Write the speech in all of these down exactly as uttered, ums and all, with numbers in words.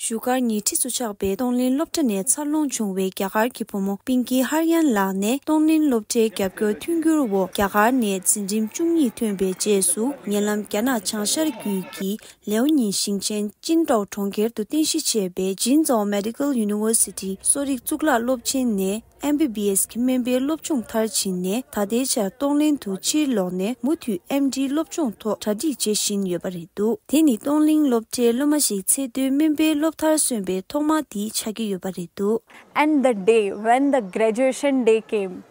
བཞུགས་སྒར་ཉེ་འཁྲིས་སུ་ཆགས་པའི་གཏོང་ལེན་སློབ་གྲྭ་ནས་འཚར་ལོངས་བྱུང་བའི་རྒྱ་གར་གྱི་བུ་མོ་པིང་ཀི་ཧར་ཡན་ལགས་ནས། གཏོང་ལེན་སློབ་གྲྭའི་རྒྱབ་སྐྱོར་མཐུན་འགྱུར་འོག་རྒྱ་གར་ནས་འཛིན་རིམ་བཅུ་གཉིས་ཐོན་པའི་རྗེས་སུ། ཉེ་ལམ་རྒྱ་ནག་བྱང་ཤར་རྒྱུད་ཀྱི་ལེའོ་ཉིན་ཞིང་ཆེན་ཅིན་ཀྲོའུ་གྲོང་ཁྱེར་དུ་རྟེན་གཞི་བྱས་པའི་ཅིན་ཙའོ་མེ་ཌི་ཀལ་ཡུ་ནི་ཝར་སི་ཊི་གསོ་རིག་གཙུག་ལག་སློབ་ཆེན་ནས་ཨེམ་བི་བི་ཨེས་ཀྱི་སྨན་པའི་སློབ་སྦྱོང་མཐར་ཕྱིན་ནས། ད་ལྟའི་ཆར་གཏོང་ལེན་དུ་ཕྱིར་ལོག་ནས་མུ་མཐུད་ཨེམ་ཌི་སློབ་སྦྱོང་ཐོག་གྲ་སྒྲིག་བྱེད་བཞིན་ཡོད་པ་རེད་འདུག་དེ་ནི་གཏོང་ལེན་སློབ་གྲྭའི་སློབ་མ་ཞིག་ཚད་མཐོའི་སྨན་པའི་སློབ་མཐར་སོན་པའི་ཐོག་མ་དེ་ཆགས་ཀྱི་ཡོད་པ་རེད་འདུག And the day when the graduation day came,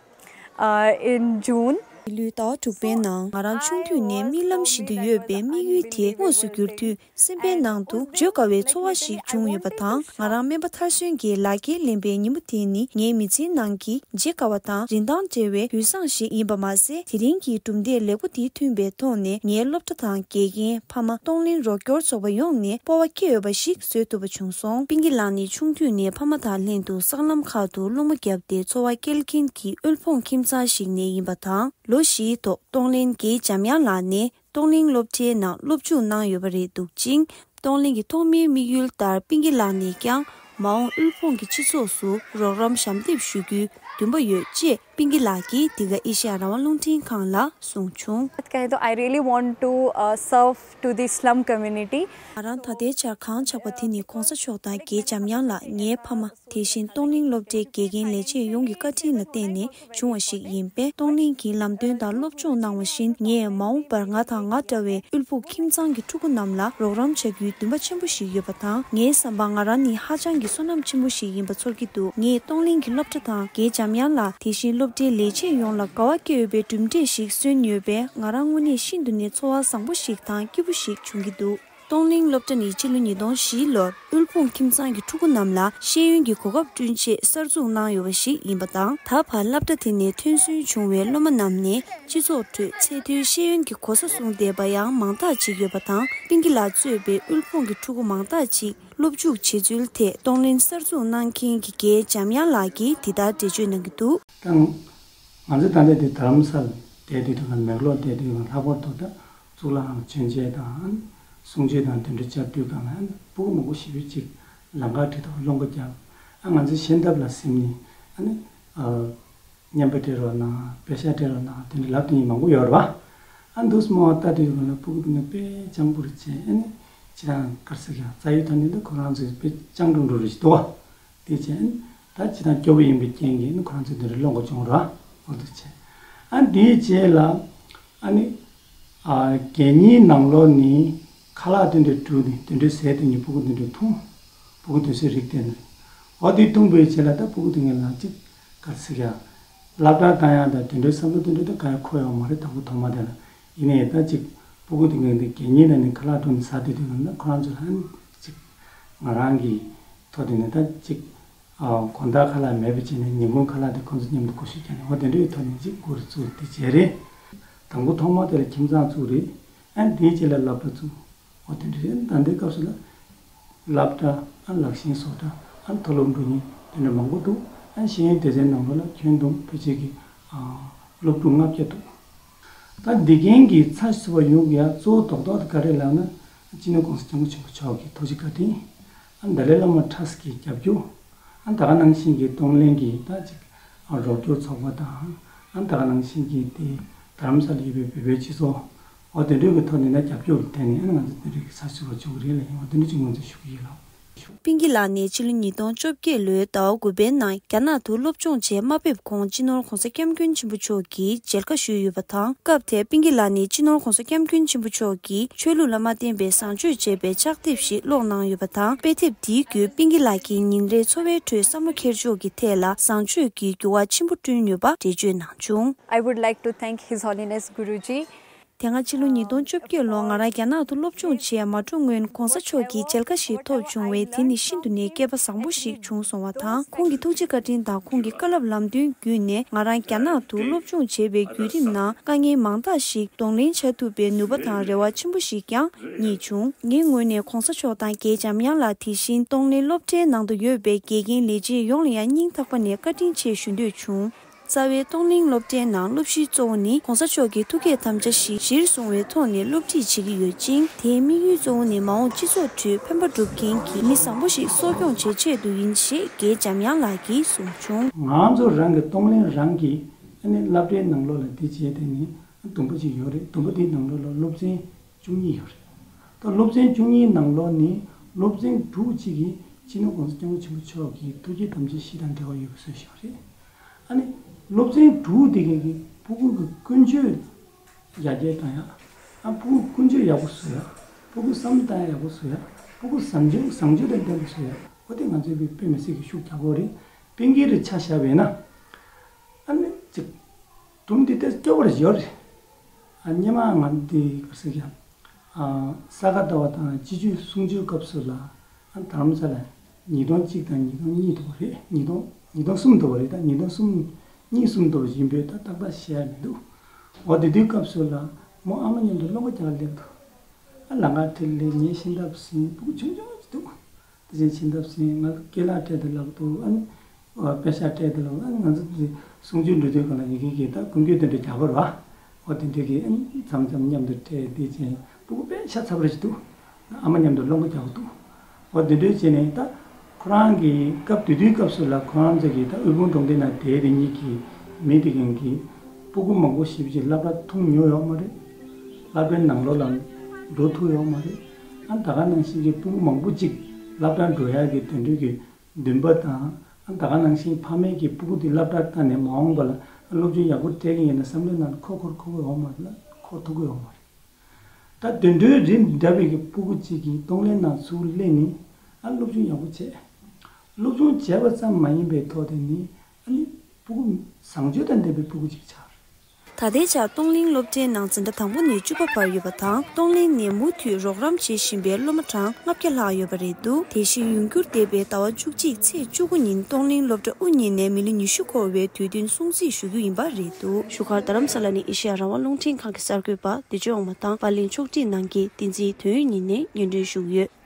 uh, in June, མི་ལོའི་ཟླ་བ་དྲུག་པའི་ནང་། ང་རང་ཆུང་དུས་ནས་རྨི་ལམ་བཞིན་དུ་ཡོད་པའི་དམིགས་ཡུལ་དེ་དངོས་སུ་གྱུར་དུས། སེམས་པའི་ནང་དུ་བརྗོད་དཀའ་བའི་ཚོར་བ་ཞིག་བྱུང་ཡོད་པ་དང་། ང་རང་སྨན་པ་མཐར་སོན་གྱི་ལག་འཁྱེར་ལེན་པའི་ཉིན་མོ་དེ་ནི་ངའི་མི་ཚེའི་ནང་གི་བརྗེད་དཀའ་བ་དང་རིན་ཐང་བྲལ་བའི་དུས་བཟང་ཞིག་ཡིན་པ་མ་ཟད། དེ་རིང་གི་གྲུབ་འབྲས་ལེགས་པོ་དེ་ཐོན་པའི་ཐོག་ནས། ངའི་སློབ་གྲྭ་དང་དགེ་རྒན། ཕ་མ། གཏོང་ལེན་རོགས་སྐྱོར་ཚོགས་པ་ཡོངས་ནས་སྤོབས་པ་སྐྱེ་འོས་པ་ཞིག་བཟོ་ཐུབ་པ་བྱུང་སོང་། པིང་ཀི་ལགས་ནི་ཆུང་དུས་ནས་ཕ་མ་དང་ལྷན་དུ་སྲང་ལམ་ཁག་ཏུ་སློང་མོ་བརྒྱབ་སྟེ་འཚོ་བ་སྐྱེལ་མཁན་གྱི་དབུལ་ཕོངས་ཁྱིམ་ཚང་ཞིག་ནས་ཡིན་པ་དང་། ལོ་བཞིའི་ཐོག་གཏོང་ལེན་དགེ་འཇམ་དབྱངས་ལགས་ནས་གཏོང་ལེན་སློབ་གྲྭའི་ནང་སློབ་སྦྱོང་གནང་ཡོད་པ་རེད་འདུག་ཅིང་། གཏོང་ལེན་གྱི་ཐོག་མའི་དམིགས་ཡུལ་ལྟར། པིང་ཀི་ལགས་ནས་ཀྱང་མ་འོངས་དབུལ་ཕོངས་ཀྱི་སྤྱི་ཚོགས་སུ་རོགས་རམ་ཞབས་འདེགས་ཞུ་རྒྱུའི་འདུན་པ་ཡོད་ཅེས། པིང་ཀི་ལགས་ཀྱིས་འདི་ག་ཨེ་ཤེ་ཡ་རང་དབང་རླུང་འཕྲིན་ཁང་ལ་གསུངས་བྱུང་། कहें तो I really want to, uh, serve to the slum community. ང་རང་ད་ལྟའི་ཆར་གངས་ཆགས་པ་དེ་ནི་གོང་ས་མཆོག་དང་དགེ་འཇམ་དབྱངས་ལགས། ངའི་ཕ་མ། དེ་བཞིན་གཏོང་ལེན་སློབ་གྲྭའི་དགེ་རྒན་ལས་བྱེད་ཡོངས་ཀྱི་བཀའ་དྲིན་ལ་བརྟེན་ནས་བྱུང་བ་ཞིག་ཡིན་པས། གཏོང་ལེན་གྱི་ལམ་སྟོན་དང་སློབ་སྦྱོང་གནང་བ་བཞིན། ངས་མ་འོངས་པར་ང་དང་ང་འདྲ་བའི་དབུལ་ཕོངས་ཁྱིམ་ཚང་གི་ཕྲུ་གུ་རྣམས་ལ་རོགས་རམ་བྱ་རྒྱུའི་འདུན་པ་ཆེན་པོ་ཞིག་ཡོད་པ་དང་། ངའི་བསམ་པར་ང་རང་ནི་ཧ་ཅང་གི་བསོད་ནམས་ཆེན་པོ་ཞིག་ཡིན་པ་ཚོར་གྱི་འདུག་ངས་གཏོང་ལེན་གྱི་སློབ་གྲྭ་དང་དགེ་འཇམ་དབྱངས་ལགས། དེ་བཞིན་སློབ་གྲྭའི་ལས་བྱེད་ཡོངས་ལ་དགའ་བ་སྐྱེ་འོས་པའི་གྲུབ་འབྲས་ཤིག་སོན་ཡོད་པས། ང་རང་དངོས་གནས་ཤིན་ཏུ་ནས་ཚོར་བ་བཟང་པོ་ཞིག་དང་སྐྱིད་པོ་ཞིག་བྱུང་གི་འདུག་གཏོང་ལེན་སློབ་གྲྭ་ནི་ཕྱི་ལོ་ཉིས་སྟོང་བཞི་ལོར་དབུལ་ཕོངས་ཁྱིམ་ཚང་གི་ཕྲུ་གུ་རྣམས་ལ་ཤེས་ཡོན་གྱི་གོ་སྐབས་བསྐྲུན་ཆེད་གསར་འཛུགས་གནང་ཡོད་པ་ཞིག་ཡིན་པ་དང་། ད་བར་སློབ་གྲྭ་དེ་ནས་ཐོན་སོན་བྱུང་བའི་སློབ་མ་རྣམས་ནས་སྤྱི་ཚོགས་ཁྲོད་ཚད་མཐོའི་ཤེས་ཡོན་གྱི་གོ་ས་བཟུང་བསྡད་པ་ཡང་མང་དག་ཅིག་ཡོད་པ་དང་། པིང་ཀི་ལགས་གཙོས་པའི་དབུལ་ཕོངས་ཀྱི་ཕྲུ་གུ་མང་དག་ཅིག་སློབ་འཇུག་བྱེད་ཚུལ་ཐད་གཏོང་ལེན་གསར་འཛུགས་གནང་མཁན་གྱི་དགེ་འཇམ་དབྱངས་ལགས་ཀྱིས་འདི་ལྟར་འགྲེལ་བརྗོད་གནང་གི་འདུག་ད་ང་ཚོ་ད་ལྟ་དེ་རྡ་རམ་ས་ལ་བསྡད་དུས་དང་མེག་ལོར་བསྡད་དུས་དང་། ལྷག་པར་དུ་ད་གཙུག་ལག་ཁང་ལ་མཆོད་མཇལ་དང་གསུང་ཆོས་དང་དེ་འདྲ་བཅར་དུས་སྒང་ལ་ཕྲུ་གུ་མང་པོ་ཞེ་པོ་ཅིག་ལམ་ཁ་འགྲིག་ཐོག་སློང་ག་བརྒྱབ། ཨ་ང་ཚོའི་ཤེས་ལྡན་པ་ལ་སེམས་ནས་ཨ་ནི་ཨ་བརྙན་པར་སྤྲད་རོགས་གནང་། པེ་ཤག་སྤྲད་རོགས་གནང་། དེ་འདྲ་ལབ་དེ་ཡིན་མང་པོ་ཡོད་རེད་པ། ཨ་འདུག་སེ་མོ་ལྟ་དུས་སྒང་ལ་ཕྲུ་གུ་དེ་ནི་དཔེ་སྤྱང་པོ་རེད་བྱས། ཨ་ནི་ཅི་རང་ག་རེ་ཟེར་གྱི་རྩ་བའི་ཐོག་ནས་འདི་ཁོ་རང་ཚོས་དཔེ་སྤྱང་གྲུང་གྲུང་རེད་ཅིག་འདུག་པ། དེ་བྱས་ད་ཇི་ལྟར་སྐྱོ་པོ་ཡིན་པའི་རྐྱེན་གྱིས་ནི་ཁོ་རང་ཚོས་དེ་འདྲ་སློང་དགོས་བྱུང་ར། འོ་དེ་བྱས། ཨ་འདིའི་རྗེས་ལ་ཨ་ནི་ཨ་གད་སྙིགས་ནང་ལོགས་ནས་ཁ་ལག་དེ་འདྲ་བཀྲུས་ནས་དེ་འདྲ་ཟས་དེ་ཉིད་ཕྲུ་གུ་དེ་འདྲ་འཐུང་། ཕྲུ་གུ་དེ་ཚོའི་རིགས་དེ་ནི། འོ་དེ་འཐུང་པའི་རྗེས་ལ་ད་ཕྲུ་གུ་དེ་ངས་ལ་ཅིག་ག་རེ་ཟེར་ཡ། སློབ་གྲྭ་བཏང་ཡ་དང་དེ་འདྲའི་བསམ་བློ་དེ་འདྲ་ད་གང་ཡང་འཁོར་ཡོད་མ་རེད། དང་པོ་ཐོག་མ་དེ་ལ། ཡིན་ནའི་ད་ཅིག་ཕྲུ་གུ་དེ་ངས་འདི་གད་སྙིགས་ནང་ནས་ཁ་ལག་བཀྲུས་ནས་ཟ་དུས་དེ་ང་ཁོ་རང་ཚོ་ལ་ཨ་ནི་ཅིག་ང་རང་གི་ཐོག་དེ་ནས་ད་ཅིག་ཨ་དགོང་དག་ཁ་ལག་མེད་པ་བྱས་ནས་ཉིན་གུང་ཁ་ལག་དེ་ཁོང་ཚོ་མཉམ་དུ་གོ་ཤུལ་བརྒྱབ་ནས། འོ་དེ་འདྲའི་ཐོག་ནས་ཅིག་གུ་རུ་བཙུགས་དེ་བྱས་རེད། དང་པོ་ཐོག་མ་དེ་ལ་ཁྱིམ་ཚང་བཙུགས་རེད། ཨ་ནི་དེའི་རྗེས་ལ་སློབ་གྲྭ་བཙུགས། འོ་དེ་འདྲ་རེད། ད་ལྟའི་སྐབས་སུ་ལ་སློབ་གྲྭ་ཨ་ལག་ཤེས་བཟོ་གྲྭ་ཨ་མཐོ་སློབ་འགྲོ་མཁན་དེ་འདྲ་མང་པོ་འདུག་ཨ་ཤེས་ཡོན་སྡེ་ཚན་ནང་ལོགས་ལ་ཁྱོན་བསྡོམས་ཕལ་ཆེར་གྱི་ཨ་སློབ་ཕྲུག་ལྔ་བརྒྱ་འདུག་ད་འདི་གན་གྱི་ཚ་ཞིག་བཟོ་བ་ཡོང་གི་ཡ་གཙོ་བོ་རྡོག་རྡོག་དེ་ག་རེ་ལབ་ན། སྤྱི་ནོར་༸གོང་ས་༸སྐྱབས་མགོན་ཆེན་པོ་མཆོག་གི་ཐུགས་རྗེ་བཀའ་དྲིན། ཨ་ཏཱ་ལའི་བླ་མ་ཊར་སི་ཊི་གི་རྒྱབ་སྐྱོར། ཨ་ད་ག་ནང་བཞིན་གྱི་གཏོང་ལེན་གྱི་ད་ཅིག་ཨ་རོགས་སྐྱོར་ཚོགས་པ་དང་། ཨ་ད་ག་ནང་བཞིན་གྱི་དེ་རྡ་རམ་ས་ལ་ཡོད་པའི་བོད་པའི་སྤྱི་ཚོགས། འོ་དེ་འདྲའི་གི་ཐོག་ནས་ན་རྒྱབ་སྐྱོར་གྱི་ཐད་ནས་ཨ་ང་ཚོ་དེ་འདྲའི་གི་ས་ཞུ་བ་བྱུང་གི་རེད་ལ། ཡིན་བ་དེ་འདྲ་ཅིག་ངོས་འཛིན་ཞུ་གི་ཡིན་ལགས། པིང་ཀི་ལགས་ནས་ཕྱི་ལོ་ཉིས་སྟོང་བཅོ་བརྒྱད་ལོའི་ཟླ་བ་དགུ་པའི་ནང་རྒྱ་ནག་ཏུ་སློབ་སྦྱོང་བྱེད་མ་ཕེབས་གོང་སྤྱི་ནོར་༸གོང་ས་༸སྐྱབས་མགོན་ཆེན་པོ་མཆོག་གིས་མཇལ་ཁ་ཞུས་ཡོད་པ་དང་། སྐབས་དེར་པིང་ཀི་ལགས་ནས་སྤྱི་ནོར་༸གོང་ས་༸སྐྱབས་མགོན་ཆེན་པོ་མཆོག་གིས་ཆོས་ལུགས་ལ་མ་བརྟེན་པའི་བཟང་སྤྱོད་ཅེས་པའི་ཕྱག་དེབ་ཞིག་ཀློག་གནང་ཡོད་པ་དང་། དཔེ་དེབ་འདིའི་བརྒྱུད་པིང་ཀི་ལགས་ཀྱི་ཉིན་རེའི་འཚོ་བའི་ཁྲོད་བསམ་བློ་འཁྱེར་ཕྱོགས་ཀྱི་ཐད་ལ་བཟང་སྤྱོད་ཀྱི་འགྱུར་བ་ཆེན་པོ་བསྐྲུན་ཡོད་པ་འགྲེལ་བརྗོད་གནང་བྱུང་། I would like to thank His Holiness Guruji. དེ་སྔ་ཕྱི་ལོ་ཉིས་སྟོང་བཅོ་བརྒྱད་ལོར་ང་རང་རྒྱ་ནག་ཏུ་སློབ་སྦྱོང་བྱེད་མ་འགྲོ་སྔོན། ༸གོང་ས་མཆོག་གིས་མཇལ་ཁ་ཞིག་ཐོབ་བྱུང་བས། དེ་ནི་ཤིན་ཏུ་ནས་སྐལ་པ་བཟང་པོ་ཞིག་བྱུང་སོང་བ་དང་། ཁོང་གི་ཐུགས་རྗེ་བཀའ་དྲིན་དང་ཁོང་གི་བཀའ་སློབ་ལམ་སྟོན་བརྒྱུད་ནས། ང་རང་རྒྱ་ནག་ཏུ་སློབ་སྦྱོང་བྱེད་པའི་བརྒྱུད་རིམ་ནང་དཀའ་ངལ་མང་དག་ཞིག་གདོང་ལེན་བྱ་ཐུབ་པའི་ནུས་པ་དང་རེ་བ་ཆེན་པོ་ཞིག་ཀྱང་རྙེད་བྱུང་། ངའི་ངོས་ནས་༸གོང་ས་མཆོག་དང་དགེ་འཇམ་དབྱངས་ལགས། དེ་བཞིན་གཏོང་ལེན་སློབ་གྲྭའི་ནང་དུ་ཡོད་པའི་དགེ་རྒན་ལས་བྱེད་ཡོངས་ལ་ཡང་སྙིང་ཐག་པ་ནས་བཀའ་དྲིན་ཆེ་ཞུ་འདོད་བྱུང་། རྩ་བའི་གཏོང་ལེན་སློབ་གྲྭའི་ནང་སློབ་གཞིའི་གཙོ་བོ་ནི་གོང་ས་མཆོག་གི་ཐུགས་བསྐྱེད་དམ་བཅའ་བཞི་གཞིར་བཟུང་བའི་ཐོག་ནས་སློབ་ཁྲིད་བྱེད་ཀྱི་ཡོད་ཅིང་། དེའི་དམིགས་ཡུལ་གཙོ་བོ་ནི་མ་འོངས་སྤྱི་ཚོགས་ཁྲོད་ཕན་པ་སྒྲུབ་མཁན་གྱི་མི་བཟང་པོ་ཞིག་གསོ་སྐྱོང་བྱེད་ཆེད་དུ་ཡིན་ཞེས་རྒན་འཇམ་དབྱངས་ལགས་ཀྱིས་གསུངས་བྱུང་། ང་ཚོ་རང་གི་གཏོང་ལེན་རང་གི་ཨ་ནི་སློབ་གྲྭའི་ནང་ལོགས་ལ་དེ་བྱས་དེ་ནི་དུམ་བུ་ཅིག་ཡོད་རེད། དུམ་བུ་དེའི་ནང་ལོགས་ལ་སློབ་ཚན་བཅུ་གཉིས་ཡོད་རེད། ད་སློབ་ཚན་བཅུ་གཉིས་ནང་ལོགས་ནས་སློབ་ཚན་དྲུག་ཅིག་གིས་སྤྱི་ནོར་༸གོང་ས་༸སྐྱབས་མགོན་ཆེན་པོ་མཆོག་གི་ཐུགས་བསྐྱེད་དམ་བཅའ་བཞི་དང་འབྲེལ་བ་ཡོད་པའི་བཟོས་བཞག་རེད། ཨ་ནི་སློབ་ཚན་དྲུག་དེ་གའི་གི་ཕྲུ་གུ་གི་ཀུན་སྤྱོད་ཡར་རྒྱས་བཏང་ཡག་ཨ་ཕྲུ་གུ་ཀུན་སྤྱོད་ཡག་པོ་བཟོ་ཡག་ཕྲུ་གུ་བསམ་བཏང་ཡག་ཡག་པོ་བཟོ་ཡག་ཕྲུ་གུ་བཟང་སྤྱོད་བཟང་སྤྱོད་དང་ལྡན་པ་བཟོ་ཡག་འོ་དེ་ང་ཚོའི་དཔེ་མི་སྲིད་ཀྱི་ཤུགས་རྒྱག་དགོས་རེད། དཔེ་འགན་རེ་ཆ་བཞག་པ་ཡིན་ན། ཨ་ནི་ཅིག་སྒྲུང་འདི་ལྟར་སྐྱོ་བར་ཡོད་རེད། ཨ་སྔོན་མ་ང་འདི་ག་ཟེར་ཡང་ཨ་ས་ག་ཟླ་བ་དང་སྤྱི་སྤྱོད་གསུང་ཆོས་སྐབས་སུ་ལ་ཨ་དྷ་རམ་ས་ལ་ཉིས་སྟོང་གཅིག་དང་ཉིས་སྟོང་གཉིས་འདུག་པ་རེད། ཉིས་སྟོང་ཉིས་སྟོང་གསུམ་འདུག་པ་རེད། ད་ཉིས་སྟོང་གསུམ་གཉིས་གསུམ་འདུག་པ་ཡིན་པས་ད་ཏག་ཏག་བཤད་ཡ་མི་འདུག་འོ་དེ་དུས་སྐབས་སུ་ལ་མོ་ཨ་མ་མཉམ་དུ་སློབ་གྲྭ་རྒྱག་སླེབས་འདུག་ཨ་ལམ་ཁ་ཁྲིད་ལས་ངའི་ཤིང་ཏོག་ཟིན་ཕྲུ་གུ་ཆུང་ཆུང་ཅིག་འདུག་དེ་བཞིན་ཕྱིན་ཐབས་ཟིན་ང་ཚོ་སྐེ་ལག་སྤྲད་དེ་ལབ་འདུག་ཨ་ནི་དཔེ་ཤག་སྤྲད་དེ་ལབ་ཨ་ནི་ང་ཚོ་དེ་གསུང་ཆོས་འབྲི་དུས་སྒང་ལ་ཡི་གེ་གི་ད་ཀུན་སྐྱོད་དེ་འདྲ་རྒྱག་པ་རེད་བ། འོ་དེ་འདྲ་གི་ཨ་ནི་མཚམས་མཚམས་མཉམ་དུ་སྤྲད་དེ་བྱས་ཕྲུ་གུ་དཔེ་ཤ་ཚ་པོ་རེ་ཞིག་འདུག་ཨ་མ་མཉམ་དུ་སློབ་གྲྭ་རྒྱག་གི་འདུག་འོ་དེ་འདྲ་བྱས་ནས་ད་ཁོ་རང་གི་སྐབས་དེ་དུས་སྐབས་སུ་ལ་ཁོ་རང་ཚོ་གི་ད་དབུལ་ཕོངས་གྲོང་སྡེ་ནང་བསྡད་དེ་གཉིས་ཀྱི་མི་དེ་གང་གི་ཕྲུ་གུ་མང་པོ་ཞེ་པོ་ཅིག་སློབ་གྲྭ་ཐོན་མྱོང་ཡོད་མ་རེད། སློབ་གྲྭའི་ནང་ལོགས་ལ་འགྲོ་ཐུབ་ཡོད་མ་རེད། ཨ་ད་ག་ནང་བཞིན་གྱི་ཕྲུ་གུ་མང་པོ་ཅིག་སློབ་གྲྭ་འགྲོ་ཡག་གི་དེ་འདྲ་གི་འདུན་པ་དང་ཨ་ད་ག་ནང་བཞིན་ཕ་མས་ཀྱི་ཕྲུ་གུ་དེ་སློབ་གྲྭ་བཏང་ནས་མ་འོངས་པ་ལ་སློབ་སྦྱོང་ཡག་པོ་སྤྲད་ཀྱི་ཡིན་ན་བསམ་བློའི་ནང་འཁོར་འཁོར་འཁོར་གི་ཡོད་མ་རེད་ལ་འཁོར་ཐུབ་ཀྱི་ཡོད་མ་རེད། ད་དེ་འདྲའི་རིགས་འདྲ་བའི་གི་ཕྲུ་གུ་ཅིག་གིས་གཏོང་ལེན་ནང་ཚུར་སླེབས་ནས་ཨ་སློབ་སྦྱོང་ཡག་པོ་བྱས། སློབ་སྦྱོང་བྱས་པ་ཙམ་མ་ཡིན་པའི་ཐོག་དེ་ནི་ཨ་ནི་ཕྲུ་གུ་བཟང་སྤྱོད་དང་ལྡན་པའི་ཕྲུ་གུ་ཅིག་ཆགས། ད་ལྟའི་ཆར་གཏོང་ལེན་སློབ་གྲྭའི་ནང་འཛིན་གྲྭ་དང་པོ་ནས་བཅུ་པ་བར་ཡོད་པ་དང་གཏོང་ལེན་ནས་མུ་མཐུད་རོགས་རམ་བྱེད་བཞིན་པའི་སློབ་མ་གྲངས་ལྔ་བརྒྱ་ལྷག་ཡོད་པ་རེད་འདུག་དེ་བཞིན་ཡོང་རྒྱུར་འདས་པའི་ཟླ་བ་བཅུ་གཅིག་ཚེས་བཅུ་དགུ་ཉིན་གཏོང་ལེན་སློབ་གྲྭ་དབུ་བརྙེས་ནས་མི་ལོ་ཉི་ཤུ་འཁོར་བའི་དུས་སྟོན་སྲུང་བརྩི་ཞུ་རྒྱུ་ཡིན་པ་རེད་འདུག་བཞུགས་སྒར་རྡ་རམ་ས་ལ་ནས་ཨེ་ཤེ་ཡ་རང་དབང་རླུང་འཕྲིན་ཁང་གི་གསར་འགོད་པ་བདེ་སྤྱོད་དབང་མ་དང་པར་ལེན་ཕྱོགས་སྒྲིག་གནང་མཁན་བསྟན་འཛིན་དོན་ཡོད་གཉིས་ནས་སྙན་སྒྲོན་ཞུ་གི་ཡོད།